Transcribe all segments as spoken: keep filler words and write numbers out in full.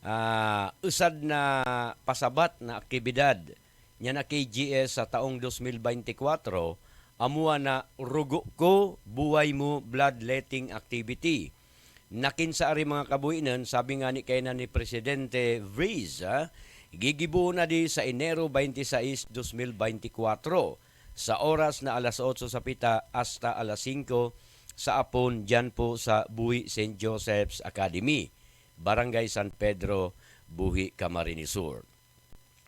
ah, usad na pasabat na aktibidad niyan a K G S sa taong dos mil baynte kwatro, amuan na Rugo Ko, Buhay Mo Bloodletting Activity. Na kinsa ari, mga kabuinun, sabi ngani kayna ni Presidente Vreeze, ah, gigibuon na di sa Enero baynte sais, dos mil baynte kwatro, sa oras na alas otso sa pita asta alas singko sa apon, diyan po sa Buhi Saint Joseph's Academy, Barangay San Pedro, Buhi, Camarines Sur.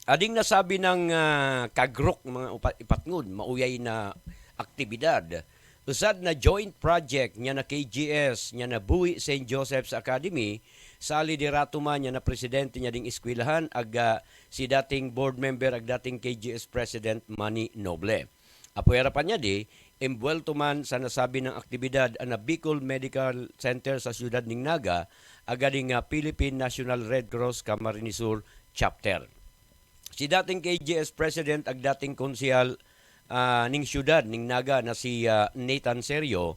Ading nasabi nang, ah, kagrok, mga upa-, ipatngud, mauyay na aktibidad. Usad na joint project niyan a K G S, niyan a Buhi Saint Joseph's Academy, sa liderato man niyan a presidente niya ding eskwelahan, ag, ah, si dating board member, ag dating K G S President Manny Noble. Apoy arapan niya di, embuwelto man sa nasabi nang aktibidad an a Bicol Medical Center sa siyudad ning Naga, ag ading, ah, Philippine National Red Cross Camarines Sur Chapter. Si dating K G S President ag dating konsehal, ah, ning siyudad ning Naga na si, ah, Nathan Serio,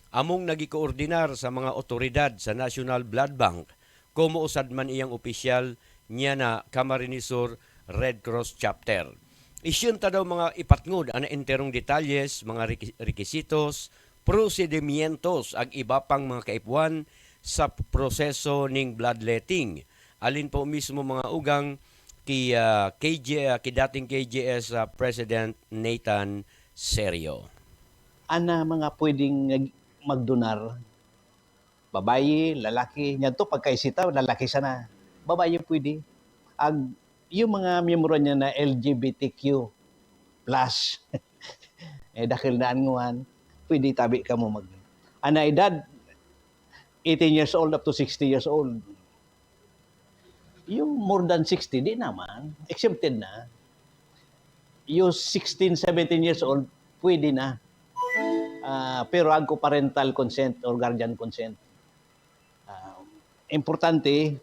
among nagikoordinar sa mga otoridad sa National Blood Bank, komo usad man iyang opisyal niyan a Camarines Sur Red Cross Chapter. Isyenta daw mga ipatngud an enterong detalyes, mga reki-, rekisitos, prosedimientos, ag iba pang mga kaipuan sa proseso ning bloodletting. Alin po mismo mga ugang ki, ah, K J, ah, ki dating K J S, ah, President Nathan Serio. An a mga pwedeng nag-, magdonar, babayi, lalaki, niyan to pagkaisita, lalaki sana. Babayi pwede. Ag, yung mga miyembro niyan na L G B T Q plus, eh, dakil na an nguan, pwede tabi kamo mag-, an a edad, eighteen years old up to sixty years old. Yung more than sixty, di naman. Exempted na. Yung sixteen, seventeen years old, pwede na. Ah, pero agko parental consent or guardian consent. Ah, importante,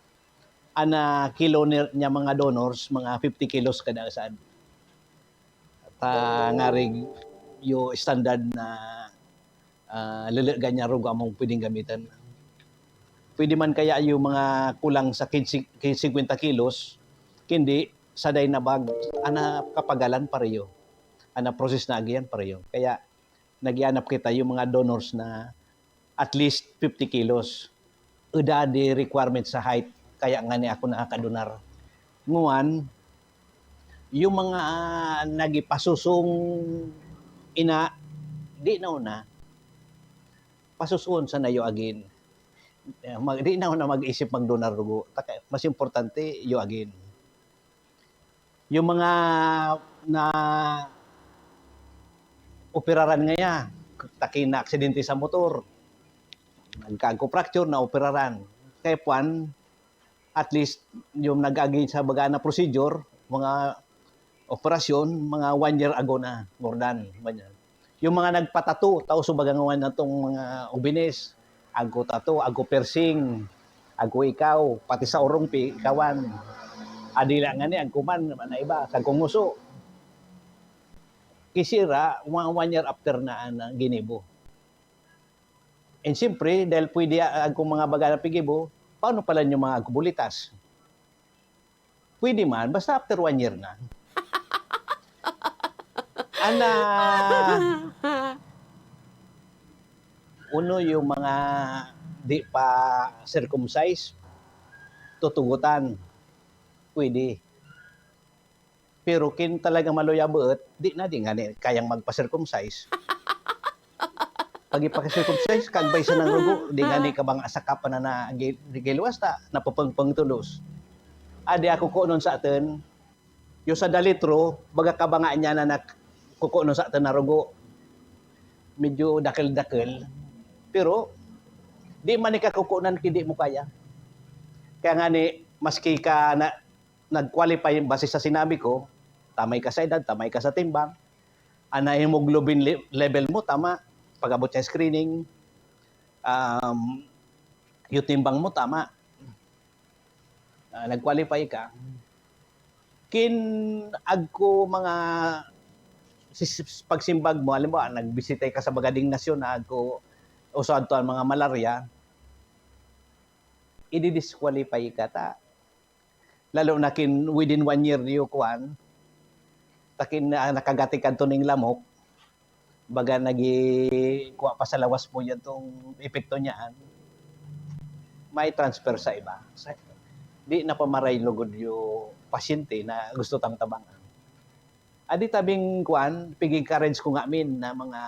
an a kilo ni-, niya mga donors, mga fifty kilos kada saad. Ta ngarig yu standard na, ah, lelegan niya rugo among pwedeng gamitan. Pwede man kaya yu mga kulang sa kinse, kin-, singkwenta kilos, kindi, saday na bag, an a kapagalan pareho. An a process na agian pareho. Kaya, nagianap kita yung mga donors na at least fifty kilos. Eda di requirement sa height, kaya ngani ako nakakadonar. Nguan, yung mga, ah, nagipasusong ina, di na una. Pasusuon sana yu agin. Eh, mag-, di na una mag-isip magdonar rugo. Taka-, mas importante, yu agin. Yung mga naoperaran ngaya, taki na aksidente sa motor, nagkaagko fracture, naoperaran. Kaya puan, at least, yung nag-agi sa baga na procedure, mga operasyon, mga one year ago na, more than, ganyan. Yung mga nagpatato, tau so baga nga wan natong mga ubines, agko tato, agko piercing, agko ikaw, pati sa urong pi-, ikawan. Adi la ngani, agko man, na iba, sa agko nguso. Kisira, one, one year after na, na ginibo. And siyempre, dahil pwede a-, agko mga baga na pigibo, paano pala yung mga agko bulitas? Pwede man, basta after one year na. Ana, uno yung mga di pa circumcise, tutugutan. Pwede. Pero kin talaga maluya beet, di na, di ngani kayang magpa-circumcise. Pag ipa-circumcise, kagbay sa nang rugo, di ngani kabanga sa kapan na, na gi-, giluwas ta, napapengpeng tulos. Adi ako kukunon sa atin, yung sa dalitro, baga kabanga niya na nak-, kukunon sa atin na rugo. Medyo dakil-dakil. Pero, di man ika kukunan, ki di mo kaya. Kaya ngani, maski ka na, nag-qualify base sa sinabi ko, tama ika sa edad, tama ika sa timbang, an hemoglobin le-, level mo, tama, pag-abot sa screening, um, yung timbang mo, tama. Ah, nag-qualify ka. Kin agko mga sis-, pagsimbag mo, halimbawa, nagbisita ka sa baga ding nasyon na agko uso adto an mga malarya, idi-disqualify ka ta, Lalu na kin within one year yu kuan, ta kin, ah, nakagati kadtu ning lamok, baga nagikuwa pa sa lawas mu yantong epekto niyaan, mai-transfer sa iba. Sa, di na pamaray lugud yu pasyente na gusto tang tabangan. Adi tabing kuan, pig-encourage ku nga amin na mga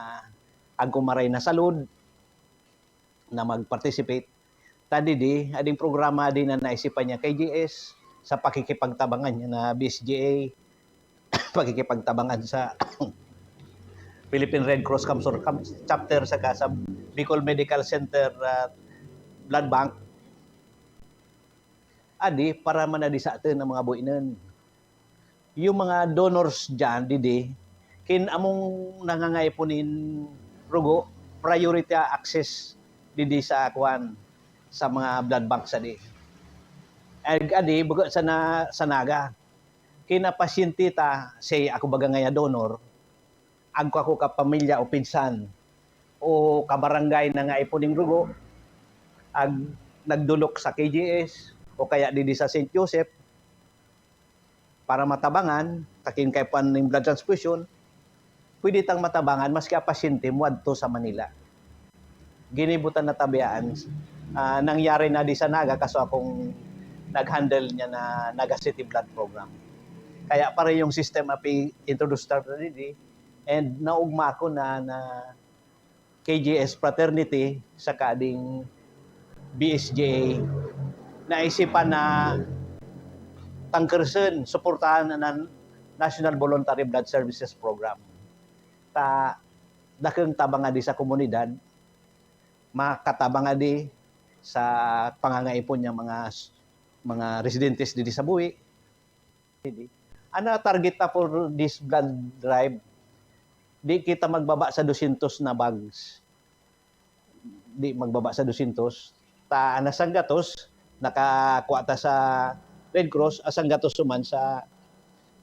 agku maray na salud na mag-participate. Ta didi, ading programa di na naisipan ya K J S, sa pakikipagtabangan ya na B S J A, pakikipagtabangan sa Philippine Red Cross Kamsur Kam-, Chapter, saka sa Bicol Medical Center, ah, Blood Bank. Adi, para man adi sa atun a mga buinun. Yu mga donors diyan didi, kin among nangangaipo nin rugo, priority access didi sa kuan, sa mga blood bank sa di. Ag-, adi, bukut sa na, sa Naga. Kin a pasyente ta, say, aku baga ngaya donor, agku, aku kapamilya o pinsan o kabarangay nangangaipo ning rugo, ag nagduluk sa K J S o kaya didi sa Saint Joseph, para matabangan, ta kin kaipuan ning blood transfusion, pwede tang matabangan maski a pasyente muadtu sa Manila. Ginibutan na tabiaan, ah, nangyari na di sa Naga, kaso akong nag-handle niya na Naga City Blood Program. Kaya para yung system a pi-introduce ta didi, and naugma ko na, na K J S fraternity, saka ding B S J A, naisipan na tangkersen, suportahan na National Voluntary Blood Services Program. Ta, dakeng tabang adi sa komunidad, makatabang adi sa pangangaipo niyang mga, mga residentes didi sa buwi. Ana target ta for this blood drive, di kita magbaba sa dusyentos na bags. Di magbaba sa dusyentos. Ta ana sanggatos, nakakuwa ta sa Red Cross, a sanggatos naman sa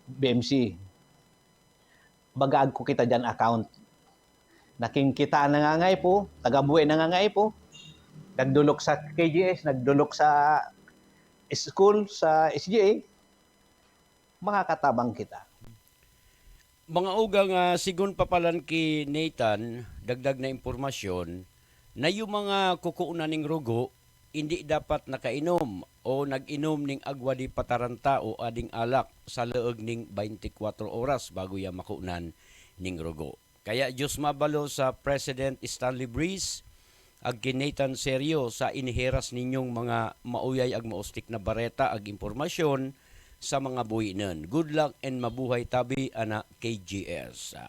B M C. Baga agku kita diyan account. Na kin kita a nangangaipo, taga buwi nangangaipo, nagduluk sa K J S, nagduluk sa school, sa S J A, makakatabang kita. Mga ugang, ah, segun papalan ki Nathan, dagdag na impormasyon, na yu mga kukuonan ning rugo, indi dapat nakainom o nag-inom ning agwa di pataranta o ading alak sa leeg ning baynte kwatro oras bago ya makuonan ning rugo. Kaya Diyos mabalo sa President Stanley Breeze, ag ki Nathan Serio sa iniheras ninyong mga mauyay ag maustik na bareta ag impormasyon sa mga buinun. Good luck and mabuhay tabi, ana K J S. Ah,